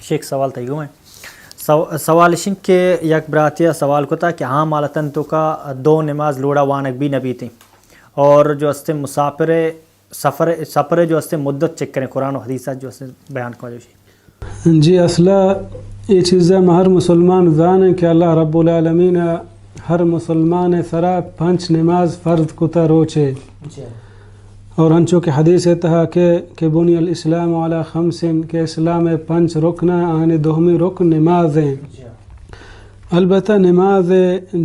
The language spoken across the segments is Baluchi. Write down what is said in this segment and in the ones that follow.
شیخ، سوال تئی گوں ایں۔ سو-، سوال اش انت کہ یک براتے ءَ سوال کتا کہ عام حالتاں توکا دو نماز لوڑا وانگ بی نہ بیتیں، اور جو استیں مسافر سفر، سفر جو استیں مدت چک کریں، قرآن و حدیث جو استیں بیان کن جوشی۔ جی، اصلا اے چیزا ما ہر مسلمان زانیں کہ اللہ رب العالمین ہر مسلمان سرا پنچ نماز فرض کتا روچے۔ جی۔ اور ہنچو کہ حدیث تہا کہ، کہ بنی الاسلام علی خمس، کہ اسلام پنچ رکن ہیں، آنے دومی رکن نماز ہیں۔ جی۔ البتہ نماز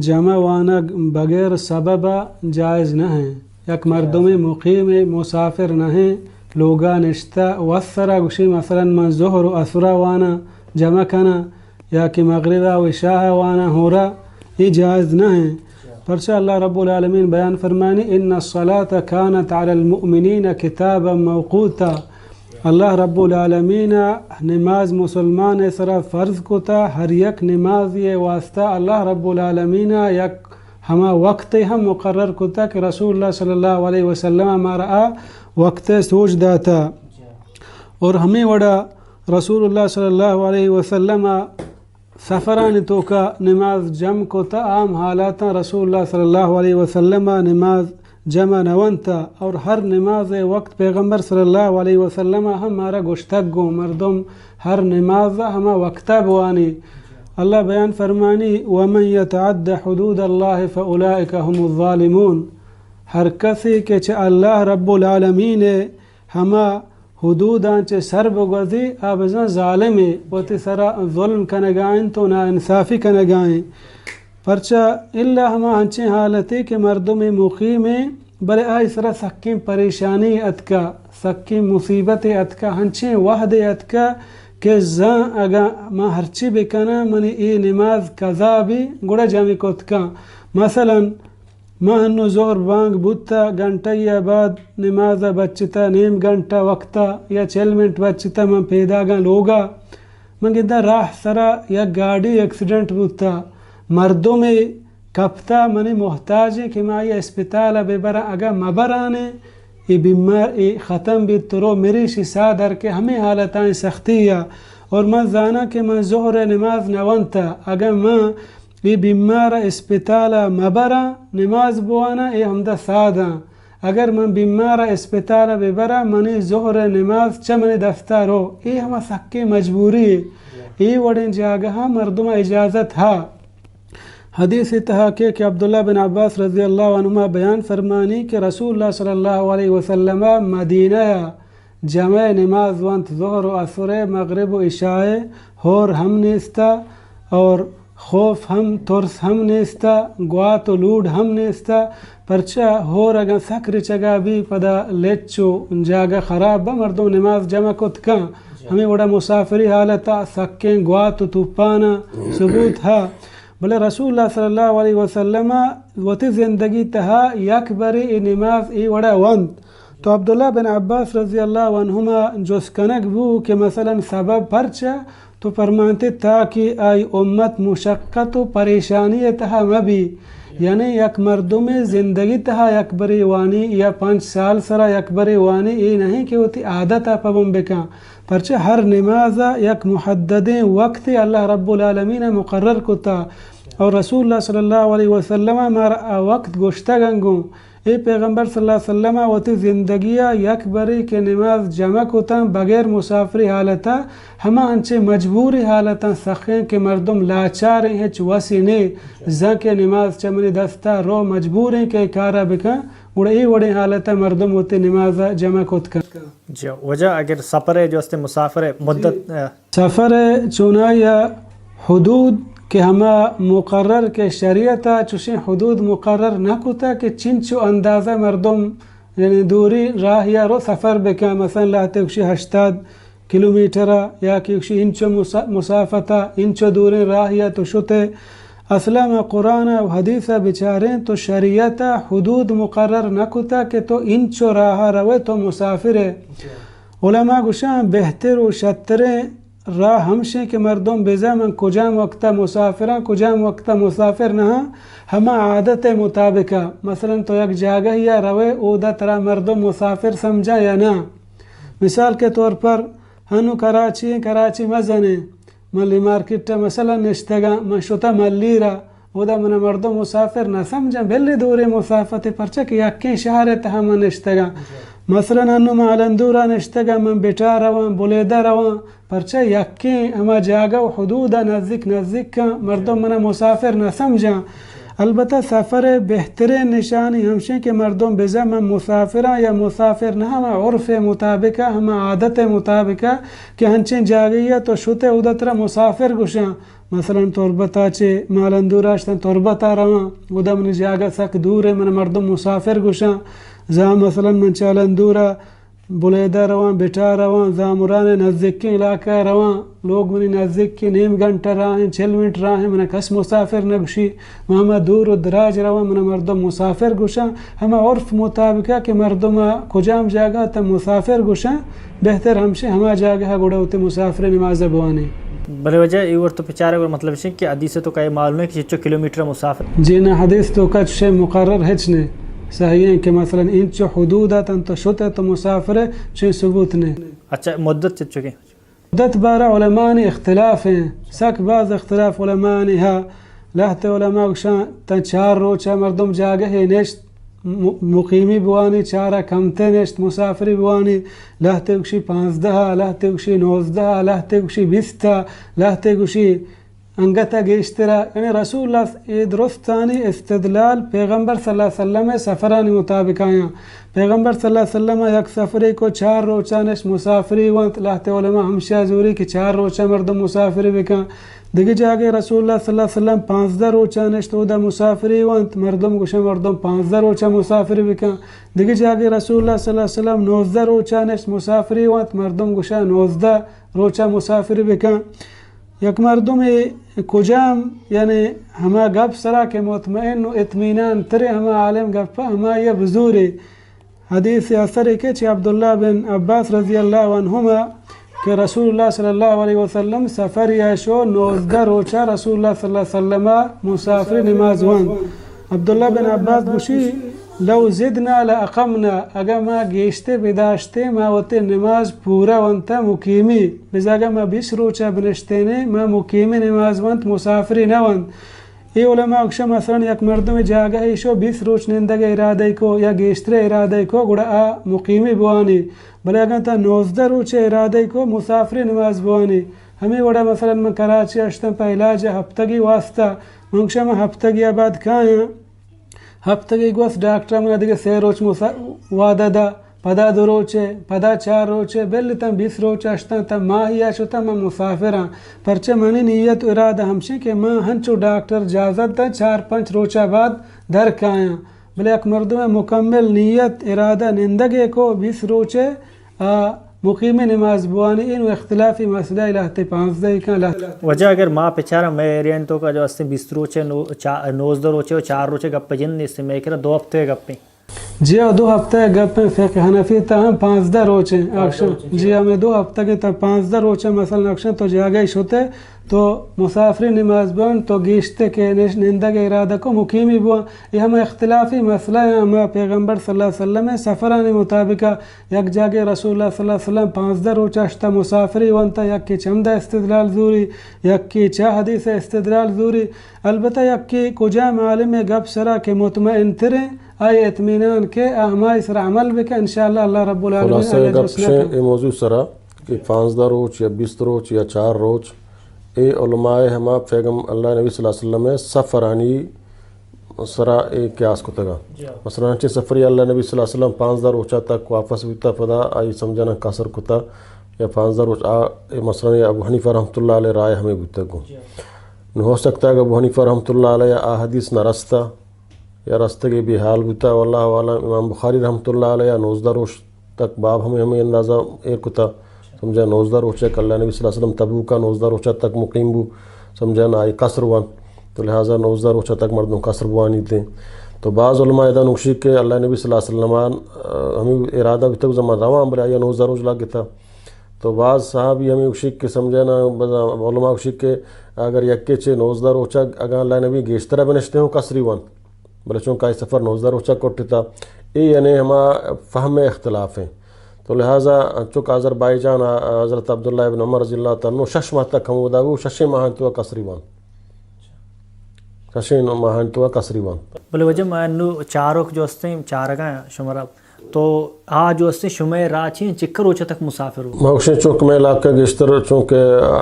جمع وانگ بغیر سبب جائز نہ ہیں۔ یک مردمے مقیم مسافر نہ ہیں، لوگا نشتہ وسرا گوشی مثلاً من ظہر و عصرا وانا جمع کنا، یا کہ مغربا و عشاء وانا ہورا، اے جائز نہ ہیں۔ پرچہ اللہ رب العالمین بیان فرمانی، ان الصلاة کانت علی المؤمنین کتابا موقوتا۔ اللہ رب العالمین نماز مسلمان سرا فرض کتا، ہر یک نمازی واسطہ اللہ رب العالمین یک ہما وقت ہم مقرر کتا کہ رسول اللہ صلی اللہ علیہ وسلم مارا آ وقت سوچ داتا۔ اور ہمیں وڑا رسول اللہ صلی اللہ علیہ وسلم سفرانی توکا نماز جمع کتا، عام حالاتاں رسول اللہ صلی اللہ علیہ وسلم نماز جمع نہ ونتا، اور ہر نماز وقت پیغمبر صلی اللہ علیہ وسلم ہم مارا گوشتگ گوں مردم ہر نماز ہما وقتا بوانی۔ اللہ بیان فرمانی، ومن یتعد حدود اللہ فاولئک هم الظالمون۔ ہر کسی کہ چہ اللہ رب العالمین ہما حدوداں چہ سر بگوزی، آ بزاں ظالمے، وتی سرا ظلم کنگا انت و ناانصافی کنگا انت۔ پرچا الا ہما انچیں حالتے کہ مردمے مقیمے، بلے آئی سرا سکیں پریشانی اتکا، سکیں مصیبتے اتکا، انچیں وہدے اتکا کہ زاں اگاں من ہرچی بکناں، منی اے نماز قضا بی، گڑا جمع کت کن۔ مثلاً، ما ہنو ظہر بانگ بوتا، گھنٹہ یا بعد نماز بچتا، نیم گھنٹہ وقتا یا چل منٹ بچتا، من پیداگاں لوگا۔ من گنداں راہ سرا یک گاڑی ایکسیڈنٹ بوتا، مردمے کپتا، منی محتاجیں کہ ما آئی اسپتال ببراں، اگاں مبرانیں، اے بیمار، اے ختم بیت، تو رو مریشی ساہ در کہ ہمیں حالتاں سختی یا۔ اور من زاناں کہ من ظہر نماز نہ ونتا، اگاں من اے بیمار ء اسپتال ء مہ براں، نماز بواناں، اے ہمدا ساداں۔ اگر من بیمار ء اسپتال ء بہ براں، منی ظہر ء نماز چہ منی دستا رو۔ اے ہما سکیں مجبوری یے۔ اے وڑیں جاگہاں مردم ء اجازت ہا۔ حدیث ء تہا کہ، کہ عبداللہ بن عباس رضی اللہ عنہما بیان فرمانی کہ رسول اللہ صلی اللہ علیہ وسلم ء مدینہ ء جمع نماز ونت، ظہر و عصر، مغرب و عشاء، ہور ہم نیستا اور خوف ہم، ترس ہم نیستا، گوات و لوڈ ہم نیستا، پرچا ہور اگاں سک رچگا بی، پدا لچ و جاگہ خراب با، مردم نماز جمع کت کن۔ ہمیں وڑا مسافری حالتا سکیں گوات و توپانا ثبوت ہا۔ بلے رسول اللہ صلی اللہ علیہ وسلم وتی زندگی تہا یک برے اے نماز اے وڑا ونت۔ تو عبداللہ بن عباس رضی اللہ عنہما جست کنگ بو کہ مثلاً سبب پرچا؟ تو فرمانتے تاکہ آئی امت مشقت و پریشانی تہا مہ بی۔ یعنی یک مردمے زندگی تہا یک برے وانی یا پنچ سال سرا یک برے وانی، اے نہیں کہ وتی عادت پبن بکن۔ پرچہ ہر نماز یک محددیں وقت اللہ رب العالمین مقرر کتا اور رسول اللہ صلی اللہ علیہ وسلم مارا آ وقت گوشتگ انگوں۔ اے پیغمبر صلی اللہ علیہ وسلم ء وتی زندگی ء یک برے کہ نماز جمع کتاں بغیر مسافری حالت ء، ہما انچیں مجبوری حالتاں سخیں کہ مردم لاچاریں، ہچ وسی نے، زاں کہ نماز چہ منی دست ء رو، مجبوریں کہ اے کار ء بکن، گڑا اے وڑیں حالت ء مردم وتی نماز ء جمع کت کن۔ جی، وجہ اگر سفر ء جو است مسافر ء مدت، جی۔ ء، سفر ء چونائی ء حدود کہ ہما مقرر کہ شریعت ء چوشیں حدود مقرر نہ کتہ کہ چنچو اندازہ مردم یعنی دوری راہ یا رو سفر بکن، مثلاً لہتے گوشی ہشتاد کلومیٹر ء یا کہ گوشی انچو مسا-، مسافت ء انچو دوریں راہ یا تو شتے۔ اصلاً ما قرآن ء و حدیث ء بچاریں تو شریعت ء حدود مقرر نہ کتہ کہ تو انچو راہ ء روئے تو مسافر ئے۔ علماء گوشاں بہتر و شتریں راہ ہمشیں کہ مردم بزاں من کجام وقتا مسافراں، کجام وقتا مسافر نہ آں، ہما عادت ء مطابقا۔ مثلاً تو یک جاگہیا روئے، اودا ترا مردم مسافر سمجھاں یا نہ؟ مثال کے طور پر ہنو کراچی ایں، کراچی مزن ایں۔ من لی مارکیٹ ءَ مثلاً نشتگاں، من شتاں ملیر ءَ، اودا من مردم مسافر نہ سمجھاں، بلے دوریں مسافتے، پرچا کہ یکیں شہر ءِ تہا من نشتگاں۔ مثلاً ہنو من الندور ءَ نشتگاں، من بٹا رواں، بلیدہ رواں، پرچا یکیں ہما جاگہ و حدود ءَ نزیک نزیک کن، مردم من مسافر نہ سمجھاں۔ البتہ سفر ءِ بہتریں نشانی ہمشیں کہ مردم بزاں من مسافراں یا مسافر نہ، ہما عرف ءِ مطابق ءَ، ہما عادت ءِ مطابق ءَ کہ ہنچیں جاگہے ءَ تو شت ئے، اودا ترا مسافر گوشاں۔ مثلاً تربت ءَ چہ من الندور ءَ شتاں، تربت ءَ رواں، اودا منی جاگہ سک دور ایں، من مردم مسافر گوشاں۔ زاں مثلاً من چہ الندور ءَ بلیدہ رواں، بٹا رواں، زامران ءِ نزیکیں علاقہ ءَ رواں، لوگ منی نزیک ایں، نیم گھنٹہ راہ ایں، چل منٹ راہ ایں، من کس مسافر نہ گوشی۔ من ہما دور و دراج رواں، من مردم مسافر گوشاں۔ ہما عرف مطابق ءَ کہ مردم ءَ کجام جاگہ ءَ تاں مسافر گوشاں، بہتر ہمشیں ہما جاگہ ءَ گڑا وتی مسافر ءِ نماز ءَ بوانیں۔ بلے واجہ اے وڑ تو بچارے، گڑا مطلب اش کہ حدیث ءِ توکا اے معلوم ایں کہ چچو کلومیٹر مسافر۔ جی نہ، حدیث ءِ توکا چشیں مقرر ہچ نہ ایں۔ صحیح ایں کہ مثلاً انچو حدود ءَ تاں تو شت ئے تو مسافر ئے، چشیں ثبوت نہ ایں۔ اچھا، مدت چچو کہ؟ مدت بارہ علماءانی اختلاف ایں، سک باز اختلاف علماءانی ہا۔ لہتے علماء گوشاں تاں چار روچ ءَ مردم جاگہے نشت، م-، مقیمی بوانی، چار ءَ کمتے نشت، مسافری بوانی۔ لہتے گوشی پانزدہ ءَ، لہتے گوشی نوزدہ ءَ، لہتے گوشی بیست ءَ، لہتے گوشی انگت ءَ گیشتر ءَ۔ یعنی رسول اللہ س-، اے درستانی استدلال پیغمبر صلی اللہ علیہ وسلم ءِ سفرانی مطابق ءَ اَں۔ پیغمبر صلی اللہ علیہ وسلم ءَ یک سفرے کو، چار روچ ءَ نشت، مسافری ونت۔ لہتے علماء ہمشی ءَ زوری کہ چار روچ ءَ مردم مسافری بکن۔ دگہ جاگہے رسول اللہ صلی اللہ علیہ وسلم پانزدہ روچ ءَ نشت، اودا مسافری ونت، مردم گوشاں مردم پانزدہ روچ ءَ مسافری بکن۔ دگہ جاگہے رسول اللہ صلی اللہ علیہ وسلم نوزدہ روچ ءَ نشت، مسافری ونت، مردم گوشاں نوزدہ روچ ءَ مسافری بکن۔ یک مردمے کجام، یعنی ہما گپ سرا کہ مطمئن و اطمینان تریں ہما عالم گپ ءَ، ہمائی ءَ بزورے۔ حدیث اثرے کہ چہ عبداللہ بن عباس رضی اللہ عنہما کہ رسول اللہ صلی اللہ علیہ وسلم سفرے ءَ شو، نوزدہ روچ ءَ رسول اللہ صلی اللہ علیہ وسلم مسافر نماز ونت۔ عبداللہ بن عباس گوشی، لو زدنا لاقمنا، اگاں ما گیشتے بداشتیں، ما وتی نماز پورا ونتا مقیمی۔ بزاں اگاں ما بیست روچ ءَ بنشتینیں، ما مقیمی نماز ونت، مسافری نہ ونت۔ اے علماء گوشاں مثلاً یک مردمے جاگہے شو، بیست روچ نندگ ءِ ارادہ ءَ کو یا گیشتر ءِ ارادہ ءَ کو، گڑا آ مقیمی بوانی۔ بلے اگاں تاں نوزدہ روچ ءِ ارادہ ءَ کو، مسافری نماز بوانی۔ ہمے وڑا مثلاً من کراچی ءَ شتاں پہ علاج ءَ ہپتگے واسطہ، من گوشاں من ہپتگے ءَ بعد کایاں۔ ہپتگے گوست، ڈاکٹر ءَ من ءَ دگہ سے روچ مسا-، وعدہ دا، پدا دو روچ ءَ، پدا چار روچ ءَ، بل تاں بیست روچ ءَ شتاں، تاں ماہے ءَ شتاں، من مسافر آں۔ پرچہ منی نیت و ارادہ ہمشیں کہ من ہنچو ڈاکٹر اجازت داں، چار پنچ روچ ءَ بعد در کایاں۔ بلے یک مردم ءِ مکمل نیت، ارادہ، نندگ ءَ کو بیست روچ ءَ، آ مقیم نماز بوانی، اے نوں اختلافی مسئلہ اے۔ لہتے پانزدہ ءَ کن، لہتے۔ واجہ اگر ما بچاراں مئے ایریا ءِ توکا جو استیں بیست روچ ءَ، نو-، چا-، نوزدہ روچ ءَ و چار روچ ءِ گپ ءَ جند نیست، مئے کرا دو ہفتہ ءِ گپ ایں۔ جی ہاں، دو ہفتہ ءِ گپ ایں، فقہ حنفی ءِ تہا ہم پانزدہ روچ ایں، پانزدہ اکشن۔ روچ ایں، جی، جی۔ ہمے دو ہفتہ ءِ تہا پانزدہ روچ ایں، مثلاً اکشن تو جاگہے شت ئے، تو مسافری نماز بوان، تو گیشتے کہ نش-، نندگ ءِ ارادہ کو مقیمی بوان۔ اے ہما اختلافی مسئلہ ایں، ہما پیغمبر صلی اللہ علیہ وسلم ءِ سفرانی مطابق ءَ، یک جاگہے رسول اللہ صلی اللہ علیہ وسلم پانزدہ روچ ءَ شتا مسافری ونتا، یکے چہ ہمدا استدلال زوری، یکے چہ حدیث ءَ استدلال زوری۔ البتہ یکے کجام عالم ءِ گپ سرا کہ مطمئن تریں، آئی اطمینان کہ آ ہمائی سرا عمل بکن، انشاءاللہ اللہ رب العالمین خلاصہ آئی ءَ گپ درست نہ شے کن۔ اے موضوع سرا کہ پانزدہ روچ یا بیست روچ یا چار روچ، اے علماء ہما پیغم-، اللہ نبی صلی اللہ علیہ وسلم ءِ سفرانی سرا اے قیاس کتگا۔ جی۔ مثلاً ہنچیں سفرے اللہ نبی صلی اللہ علیہ وسلم پانزدہ روچا تک واپس بوتا، پدا آئی سمجھانا قصر کتا یا پانزدہ روچ آ، اے مثلاً اے ابو حنیفہ رحمۃ اللہ علیہ رائے ہمے بوتگ گوں۔ جی۔ نو ہو سکتا کہ ابو حنیفہ رحمۃ اللہ علیہ آ حدیث نہ رستا یا رستگے بے حال بوتا۔ واللہ اعلم، امام بخاری رحمۃ اللہ علیہ نوزدہ روچ تک باب ہمے، ہمے اندازہ ایر کتا۔ سمجھا، نوزدہ روچ ءَ کہ اللہ نبی صلی اللہ علیہ وسلم تبوک ءَ نوزدہ روچ ءَ تک مقیم بو، سمجھا نا، آئی قصر وان۔ تو لہذا نوزدہ روچ ءَ تک مردم قصر بوانی دیں۔ تو بعض علماء ادا نوشی کہ اللہ نبی صلی اللہ علیہ وسلم، آ، ہمیں ارادہ بیتگ زمان روان، بلے آئی نوزدہ روچ لگتا۔ تو بعض صحابی ہمیں گوشی کہ سمجھا نا، بعض علماء گوشی کہ اگر یکے چے نوزدہ روچ ءَ اگاں اللہ نبی گیشتر بنشتے ہوں قصری وان، بلے چونکہ آئی سفر نوزدہ روچ ءَ کٹتا، اے یعنی ہما فہم اختلاف ہیں۔ تو لہذا انچو کہ آذربائیجان ءَ حضرت عبداللہ ابن عمر رضی اللہ تعالیٰ عنہ شش ماہ تک ہمودا بو، ششیں ماہانی توکا کسری وانت۔ ششیں ماہانی توکا کسری وانت۔ بلے واجہ ما نو چاروک جو استیں، چارگاں شمارا، تو آ جو استیں شمئے راہ چی انت، چکہ روچ تک مسافر ہو؟ ما گوشیں چونکہ مئے علاقہ گیشتر چونکہ، آ،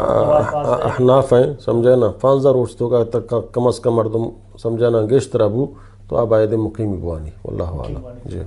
آ، احناف ہیں، سمجھے نا، پانزدہ روچ توکا تک کم از کم مردم سمجھے نا گیشتر ابو، تو آ باید مقیمی بوانی، واللہ اعلم۔ جی۔